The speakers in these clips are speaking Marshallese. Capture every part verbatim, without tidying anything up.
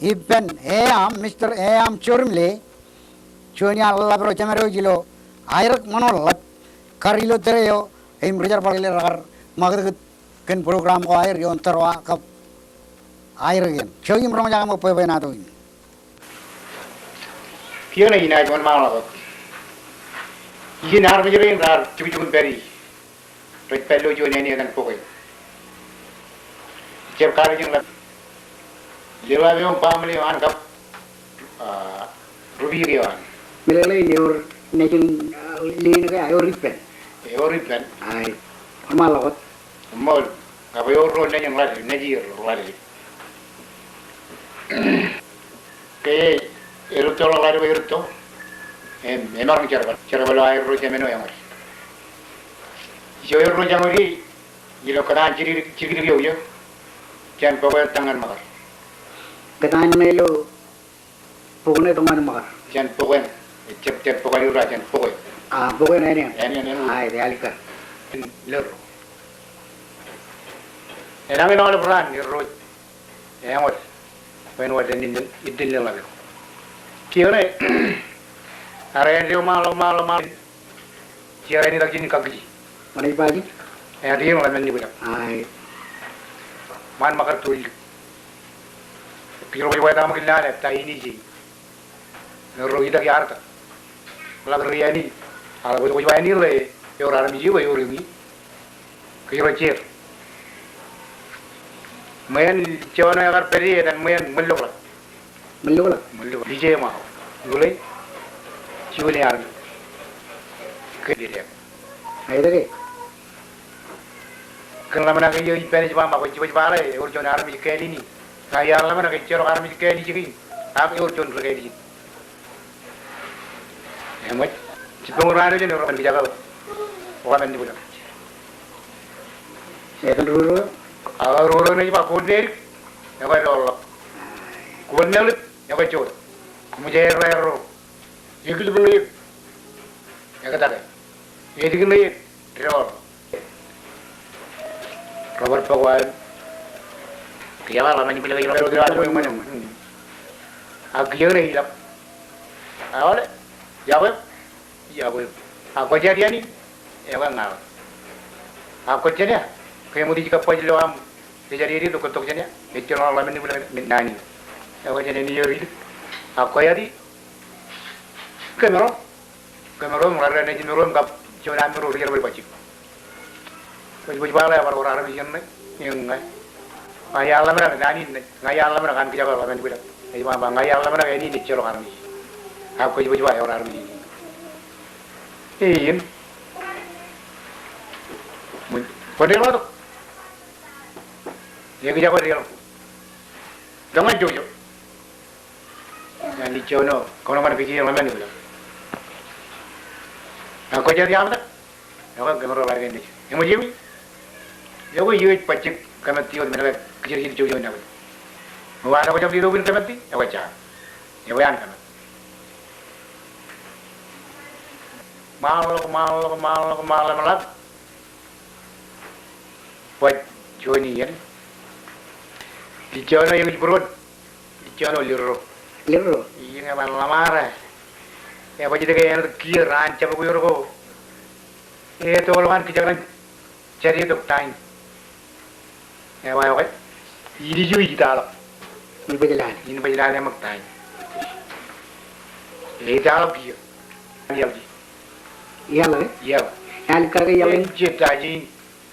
Ippān eaṃ, Mister eaṃ Jormle, juon iaan ḷap ro jemedwōj ilo aerōk ṃōṇōṇō ḷap, kar ilo tōre eo im ri jerbal ḷe rekar ṃakūtkūt kōn program ko aer ioon tōre eo kab aerōk in. Jouj im roñjake ṃōk bwebwenato in. Kiiō ṇe inaaj wōnṃaanḷọk wōt. Ijin armej rein raar jukjuk im pād ie. Rej pād ilo juon āne etan Bukwe. Jab kaalijeṇ ḷap. Leḷḷap eo im baaṃle eo an kab, ah, rupiik eo an. Meḷeḷein ewōr nejin, ah, leen ke ewōr ippān. Ewōr ippān. Ai, wōnṃaanḷọk wōt. Ṃool, kab ewōr ro nejin ḷaddik, nejin ro ḷaddik. Ke erūttoḷọk ḷaddik bwe erūtto, im, emaroñ jerbal, jerbal eo aer ro jemān eo eñwōd. Ijo erro jañwōd ie, ilo kōtaan jidikdik, jidikdik eo iiō, jān bokwe tañ ñan ṃōkar. Kōtaan ṇe ilo bokwe tañ ñan ṃōkar. Jān bokwe, jab jān bokwe ro, jān bokwe. A, bokwe āne eṇ. Āne eṇ, āne eṇ. A, ej alikkar. Lerro. Enañin aolep raan erro eñwōd, bwe en wōt iddin, iddin leḷḷap eo. Kiiō ṇe, ear āindein ṃaanḷọk, ṃaanḷọk, ṃaanḷọk. Jeran itak jān kakkije. Ṃanij ba jān? Ear iien ḷōmān ni bwilōñ. Ai. Ṃaan ṃōkar tulik. Kōj ro kwōj ba etaṃ ṃōk in lale, ta in ije. Ro itak iar ta. Ḷak ri āne, eḷap kwōj ba āne ḷe, ewōr armej eo, ewōr eñin. Kōj ro jeer. Ṃweeṇ, juon eo ekar pād ie etan ṃweeṇ Ṃōlloklak. Ṃōlloklak? Ṃōlloklak. Ije ṃaō. Ṃōlloklak. Juon eo armej. Kōj ro jeer. Ai, etke? Kōn ḷōmṇak eo ippān ej ba ṃōk, kwōj, kwōj ba ḷe, ewōr juon armej kāālin e. Ña iar ḷōmṇak, ejjeḷọk armej kāālijek in. Ak ewōr juon ri kāālijek. Eṃōj, jibboñ raan eo jān ewōr ḷōmān kijak eo. Ḷōmān ni bwilōñ. Etan ruo ruo? A, ruo ruo ṇe ej ba, koon medik, ekwe doorḷọk. Koon meḷip, ekwe joor. Koṃij erro erro. Ekilip ṇe ek, ekatake. Edik ṇe ek, doorḷọk. Ro bar bōk wāween. Kiiō ba ḷōmān ni bwilōñ ilo ro ro ro ro. A kiiō ṇe ilap. Aolep. Iọkwe. Iọkwe. A kwōj jab iaan in. Ekwe ña. A kwōj jān ia. Ke eṃōj ij kabbaj ilo aṃ. Ejjab edik tok, tok jān ia. Ejjeḷọk ḷōmān ni bwilōñ men naan in. Ekwe jān āne eo ri ilik. A kwōj iaan in. Kōmro. Kōmro im ḷaddik nejimro im kab juon amro ri jerbal bajjek. Kwōj, kwōj ba ḷe ebar wōr armej iien ṇe, iien ñe. Ña iar ḷōmṇak naan in ṇe, ña iar ḷōmṇak an kijak eo ḷōmān bwilōñ. Ej ba, ba ña iar ḷōmṇak āne in ejjeḷọk armej. Ak kwōj, kwōj ba ewōr armej in. Iien. Kwōn deḷọñtok. Ekijak eo deḷọñ. Toñan jouj eo. Ñan ijjoño, kōṇaan kōj iien ḷōmān bwilōñ. Ak kwōj jab iaamtak. Ekwe kōmro ḷaddik nejin. Eṃōj ewi? Ekwe eo ej bajjek kōmātti wōt men ko kijerjer jouj eo nabōj. Ṃōk an ekwe jab letok in kōmātti, ekwe jaar. Ewi an kōmātti. Ṃaanḷọk, ṃaanḷọk, ṃaanḷọk, ṃaanḷọk, ṃaanḷọk. Baj juon iien. Ijjoño eñin būruon. Ijjoño lirro. Lirro? Iien eban ḷōṃaro. Ebaj itōn ke āinwōt kiiō raan jabok eo ko. Etoḷọk an kijak ñan jade tok taim. Eba, okay. Ilju ej itaḷọk. In baj lale. In baj lale ṃōk taim. Etaḷọk kiiō. Iaḷ ji. Iaḷ, e? Iaḷ. Iaḷ kar ke iaḷ in? Ejjab ta jān.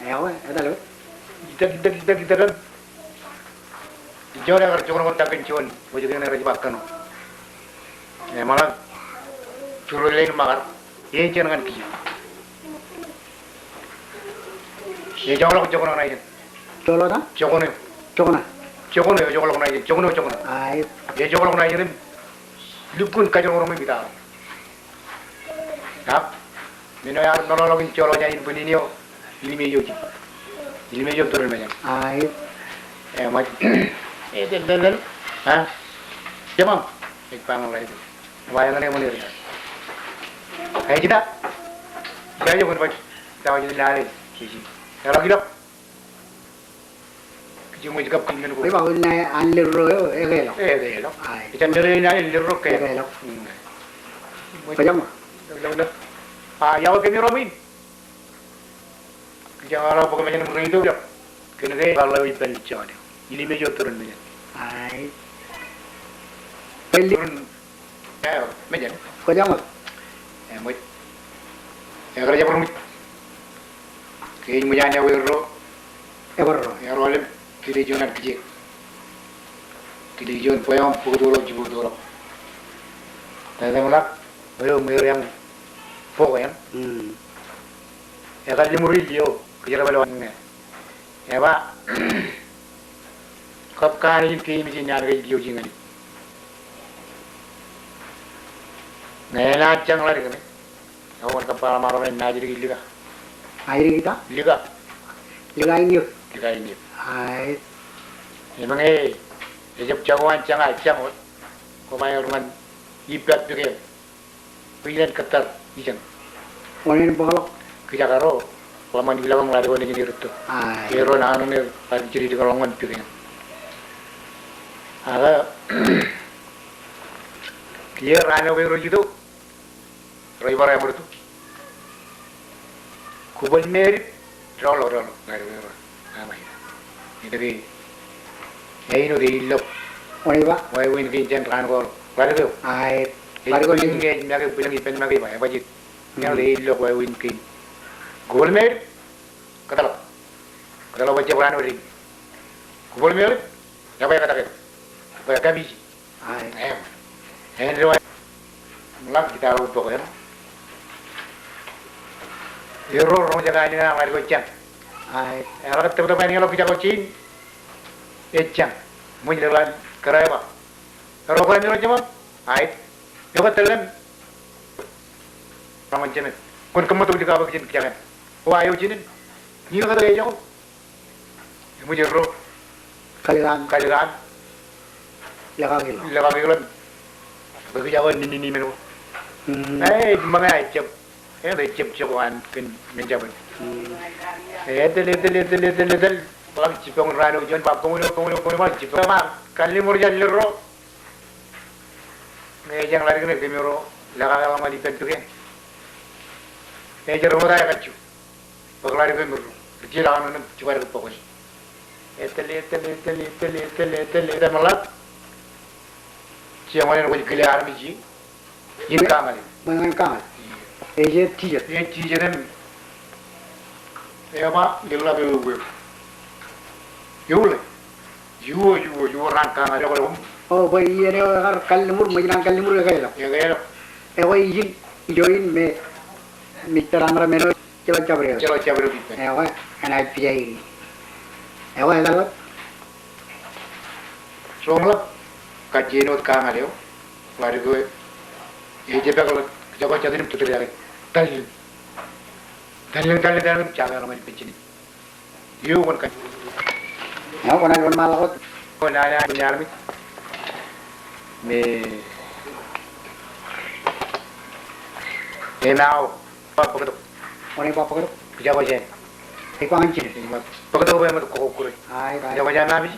Ewi, etal e. Itak, itak, itak, itak. Ijoḷọk ekar joñoul ḷọk tak kōn juon. Bwe ej kōn rej ba kōn. Eṃōḷan. Jurō leen ṃōkar. Ejjeḷọk ñan kiiō. Ejoñḷọk joñoul ṇa ijin. Joñoul ṇa? Joñoul. Joñoul ṇa. Joñoul, ejoñḷọk ṇa ijin. Joñoul, joñoul. Ai. Ejoñḷọk ṇa ijin. Lukkuun kajoñoul ṇe im itaḷọk. Ak men eo ear ṃōṇōṇō in joḷọk jān in bwin in eo, ilime eo jin. Ilime eo im tōre in mejān. Ai. Eṃōj. Etelteltel. Ha? Jemaṃ. Ej ba ñan ḷadik. Ba eñin eṃōn eo ri. Ejita. Ija eo kwōn baj. Ita waj in lale. Jeje. Eḷak ilọk. Jiṃwe kab kōn men ko. Ej ba wōn an lōrro eo ekeḷọk. Ekeḷọk. Ai. Ej an lōrro eo an lōrrō ke. Ekeḷọk. Mm. Kwōjaṃō. Eḷọk, eḷọk. A, iọkwe kōmiro ṃwiin. Kijeḷā bwe kōmālōtlōt ilo eo. Kōnke eḷap eo ippān ijjọọl eo. Ilo mejān turin mejān. Ai. Bwe turin Eo, mejān. Kwōjaṃōt. Eṃōj. Ekar jab ṃōj. Ke ej ṃōj an eo erro. Ebar ro. Erro lem. Kile juon an kijeek. Kile juon bwe eo bōk toro, jibo toro. Tata ṃōlak. Eo ṃweier eañ bok eañ. Mm. Ekar limur ilo eo. Kōjerbal eo an ñe. Eba, kab kanooj in keememej in an ke ej lio jiñan in. Ñe enaaj jañ ḷadik ṇe, ewōr kab bala maroñ in naaj dik lika. Naaj dik ita? Lika. Lika in eok. Lika in eok. Ai. Im ñe ejab jako an jañ, a jañ wōt, koba eor ñan ippa pik eṇ. Bwe ilen kōttar ijeṇ. Oṇāān bōkḷọk. Kijak ro, ḷōmṇak in ilọk ñan ḷadik eo nejin erūtto. Ai. Erro naan eo ej bar jidik ḷọk ñan pik eṇ. Ak, kiiō raan eo ke erro ej ito, rej bar eṃōd tok. Kubōl medik, doḷọk, doḷọk, ña ri ro. Aṃ eo. Āinwōt ke, āinwōt ke ej lọk. Wāween kein jān raan ko ḷọk. Ḷadik eo. Ai, ej ḷadik eo. Ej make, bwilōñ ippān make ba, ebajjek. Āinwōt ke ej lọk wāween kein. Kubōl medik, kōtḷọk. Kōtḷọk bwe jab raan eo dān. Kubōl medik, ebwe kōtḷọk. Bwe kapiji. Ai. Em. En ro. Ṃōḷap kōtḷọk bok eṇ. Erro roñjake ālikin an ḷadik eo ejjañ. Ai. Eḷak tōptōp ālikin ḷọk kijak eo jein. Ejjañ. Ṃōj ḷeḷḷap kōrā eo ba. Erro kōrā eo ejjañ ba. Ai. Eo kōttar lem. Roñin jemem. Kwōn kōṃṃan tok likabok jān kijak eṇ. Wa eo jinen. Ñe kōttar ejako. Eṃōj erro. Kalikan. Kalikan. Lekaki ḷọk. Lekaki ḷọk. Bwe kijak eo nini men ko. Mm. Ej ṃōñā ejjab. Ejjab jokwan kōn men jabōn. Mm. Etal, etal, etal, etal, etal. Ḷak jibboñ raan eo juon ba boñōn eo, boñōn eo, boñōn eo, ḷak jibboñ. Ej ba, kallimur jān lōrro. Ñe ejañ ḷadik ṇe kōmiro lekaki ḷọk ñan ippān pik eṇ. Ej ro ṃōttan ekajju. Bōk ḷadik eo im ri jilọk ṇe im jibadek bok eṇ. Etal, etal, etal, etal, etal, etal, etal ṃōḷap. Jeṃḷọkin kwōj kile armej ie. Im kañal. Ṃōñā kañal. Ej teacher. Ej teacher im. Eba, lōḷḷap eo ewi. Ewi. Juon, juon, juon raan kañal eo ḷọk. O, bwe iien eo ekar kallimur, ṃōj naan kallimur ekeḷọk. Ekeḷọk. Ekwe ijin, ijo in me, me ij pād aṃ ra men eo. Jeḷā jabdewōt. Jeḷā jabdewōt ippān. Ewa, enaaj pija in. Ewa, etal ḷọk. Joñḷọk, kajjien wōt kañal eo. Ḷadik eo. Ejepakḷọk, jako jatin im tūtūriake. Talliñ. Talliñ, talliñ, talliñ, jake ḷọk ñan ippān jinen. Eo kwōn kajjien. Ewa, kwōnaaj wōnṃaanḷọk wōt. Kwōnaaj wōnṃaanḷọk wōt. Me. Enaaj. Ba bōktok. Kwōnaaj ba bōktok. Kijako jān. Ej ba ñan jinen. Ej ba bōktok bwe eṃōj kōkokure. Ai, ai. Kijako jān ṃaṃ ej.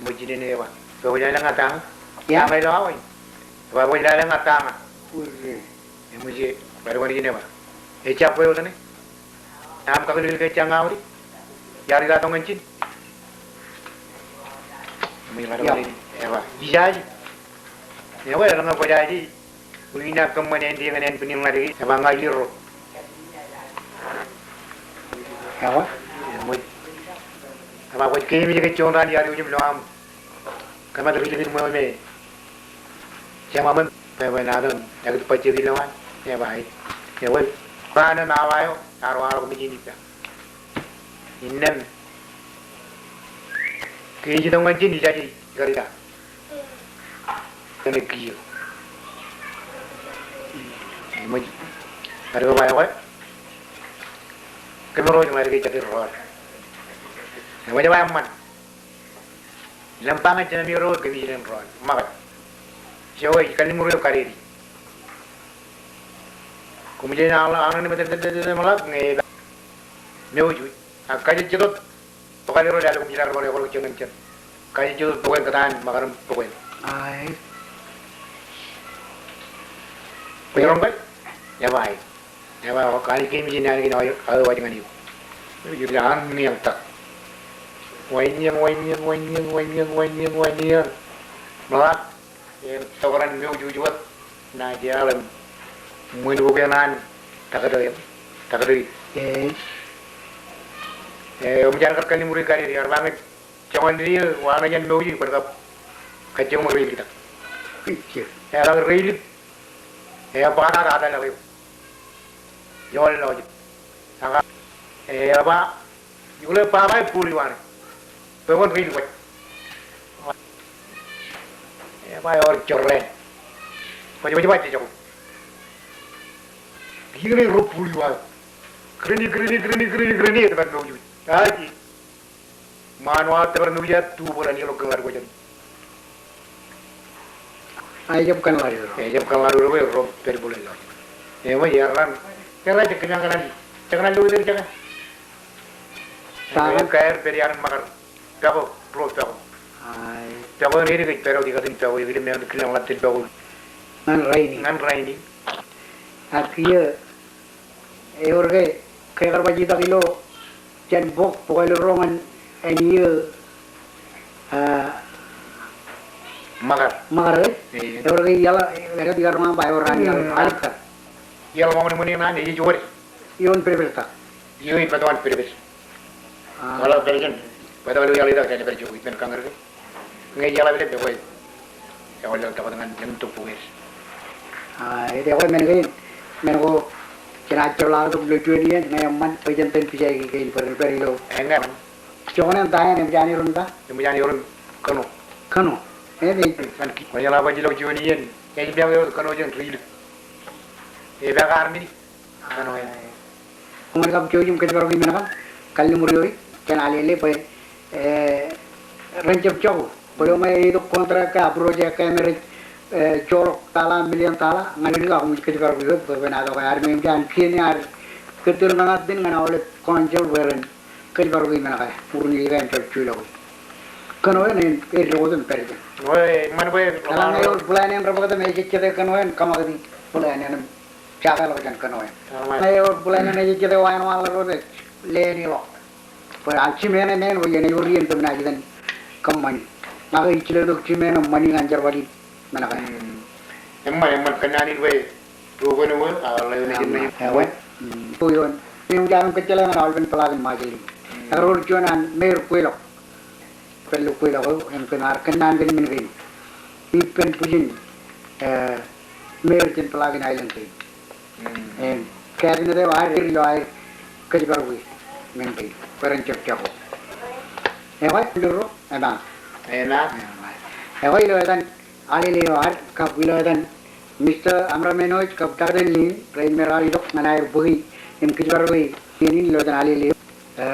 Ṃōj jinen ej ba. Bwe kwōj lale ña taña. Ia? Taña ilo awa in. Ba kwōj lale ña taña. Ure. Eṃōj ej. Ba kwōj jinen ej ba. Ejjab bwe wōt ṇe. Aṃ kakilkil ke ejjañin aō ri. Iar itato ñan jin. Eṃōj ba kwōj. Ia. Ej ba. Ijaje. Ewe, eḷaññe kwōjaje. Kwōnaaj kōṃṃan āindein ñan ānbwinnin ḷadik, ej ba ña ij lōrro. Ewa. Eṃōj. Ej ba kwōj keememej ke juon raan iar iwōj im lo aṃ. Kōmat ri likid ṃweo me. Jeṃaṃ im. Bwebwenato im. Ekit bajjek ilowaan. Ej ba ej. Ewe. Raan eo im awa eo. Ear waḷọk mejān ippa. Innām. Ke ej itok ñan jin ijaje ikar ita. Kōn kiiō. Eṃōj. Bar ko ba ekwe. Kōmro ej ṃad ke jatid rọọl. Eṃōj ba eṃṃan. Lōṃba ñan jemām ro kōmij len rọọl. Ṃōkaj. Jokwe ej kallimur eo kadede. Koṃij len aḷ, aḷ ṇe me tōl, tōl, tōl, tōl, ṃōḷap ñe eba. Meujuj. Ak kajejjet wōt. Bōk eo ro lale im jilañ ro ḷọk ḷọk jān jān. Kajjitōk bōk eo kōtaan ṃakar im bōk eo. Ae. Bwe roñ ke? Eba ae. Eba ae, kani keemijin naan kein aō, aō waj ñan eok. Ej ilo an niañ tak. Waiññiañ, waiññiañ, waiññiañ, waiññiañ, waiññiañ, waiññiañ. Ṃōḷaak. Im tokran meujuj wōt naaj eḷap im ṃwin bōk eṇ an taktō, taktō. Ee. Ee, im jaar kar kalliṃur e kar er, ear ba ñe joñan dike wa ñe jen meujuj, bwe kab kajjioñ ṃōk reiliktak. Reilik. Eḷak reilik. Ee, bōktak tata ḷọk eok. Joḷọk jet. Ak, ee, eba, Ilo baba e bōl eo an. Bwe kwōn reilik waj. Eba ewōr jorrāān. Baj, baj, baj, jejako. Kiiō ro bōl eo an. Kūrni, kūrni, kūrni, kūrni, kūrni, etōpar meujuj. Aje. Ṃaan wa etōpar meujuj, tu bōran ilo kōn ḷad ko jān. Ejab kōṇaan ḷọk. Ejab kōṇaan ḷọk, ro pād bōlen ḷọk. Eṃōj, erraan, erraan jekōṇaan, jekōṇaan ḷọk, jekōṇaan. Takan. Kaer pād iaan ṃakar. Pako, ro pako. Ae. Pako en edik ej pād wōt ikatin pako, ekōṇaan kile ḷatin pako. Ñan rainin. Ñan rainin. Ak kiiō Ewōr ke, ke kar baj itak ilo jān bok, bok eo ḷọk ñan āne eo, a, Makar. Makar, e? Ee. Ewōr ke iaḷ, ewōr ke iaḷ ṃōṇōṇō ba ewōr an iaḷ, mm, alikkar. Iaḷ ṃōṇōṇō an ej wōr. Ioon pedped ta. Ioon pedped, ioon pedped. A. Waḷọk pād jān, bōtab ilo iaḷ itak jān pād jokwe, men kañrōke. Ñe iaḷ eo ḷap ḷap bwe ewōr ḷọk tokot ñan ḷōmtok bukwe. A, ej ekwe men kein, men ko jenaaj jab ḷak tok ilo juon iien, ñe eṃṃan bwe jen itōn pijaik kein bwe ren pād ilo. Eñin. Joñan ta eṇ, eṃōj an erom ta? Eṃōj an erom Kano. Kano. Eṃōj. Ñan ki, ñe eḷap aō ḷọk juon iien, ej bōk eo Kano jān reilik. Epaak armej. Kano e. Koṃṃool kab jouj im kōjparok men kaṇ, kalliṃur eok, jān Alele bwe, e, ren jab jako. Kwōlo ñe ej itok contract ke approach e ke me rej, e, joḷọk tala, million tala, ñan eok ak koṃij kōjparok eok, bwe bwe enaaj itok ke armej im jān kien ear kōttar ñan aolepān council bwe ren kōjparok men kaṇ, ur ñe ej jab juḷọk. Kano eṇ ej, ej rekot im pād jān. Bwe, eṃṃan bwe, eḷaññe ewōr plan eṇ rej bōktok im ejejjet Kano eṇ, kōṃakūt plan eṇ im jake ḷọk jān Kano eṇ. Amen. Ñe ewōr plan eṇ ejejjet, wa eṇ waḷọk ro rej lelōñ ḷọk. Bwe a jimeeṇ eṇ bwe iien ewōr iien kōm naaj itōn kōṃṃani. Ak ij jilkintok jimeeṇ im ṃani ñan jerbal in men kaṇ. Mm. Eṃṃan, eṃṃan kōnnaan in bwe ro kōn eo, a, ḷeo nejin, amen, nejin. Ewe. Mm. Eo ioon. Im jab kōjjeḷā ñan aolepān pālak in Ṃajeḷ in. Mm. Ak ro juon an mayor kweilọk. Pād ilo kweilọk eo, im kōn ad kōnnaan kōn men kein. Ippān bwijin, e, mayor jān pālak in aelōñ kein. Mm. Im cabinet eo ad ilo aer kōjparok men kein. Bwe ren jab jako. Ekwe, ro, eṃṃan. Eṃṃan. Ekwe ilo etan Alele eo ad, kab ilo etan Mister Amra Manoj kab Doctor Lin, rein me raar itok ñan aer bōki im kōjparok iien in ilo etan Alele eo. E,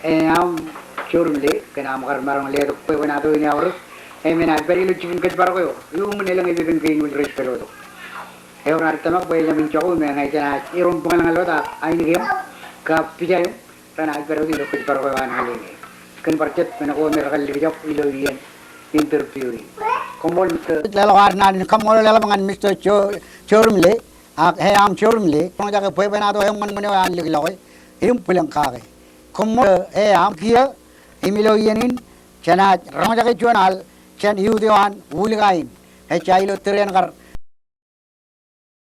e, aṃ Jorumle, kōn aṃ kar maroñ letok bwebwenato in eaorōk, e, men ad pād ilo jikin kōjparok eo, iuṃwin elōñ epepen kein wōj rej pād wōt. Ewōr ad tōmak bwe ejāmin jako im ñe jenaaj erom bōk ñan ḷọk ak ainikieṃ, kab pija eṃ, renaaj pād wōt ilo kōjparok eo an Alele. Kōn bar jet men ko me rekar likjab ilo iien interview in. Koṃṃool Mister. Leḷọk ad naan in kaṃṃoolol eḷap ñan Mister Jo-, Jorumle, ak e aṃ Jorumle, roñjake bwebwenato eṃṃan ṃōn eo an likḷọke, im bwilōñ kake. Koṃṃool e aṃ kiiō, im ilo iien in, jenaaj roñjake juon aḷ, jān youth eo an Ulika in, ejja ilo tōre eṇ kar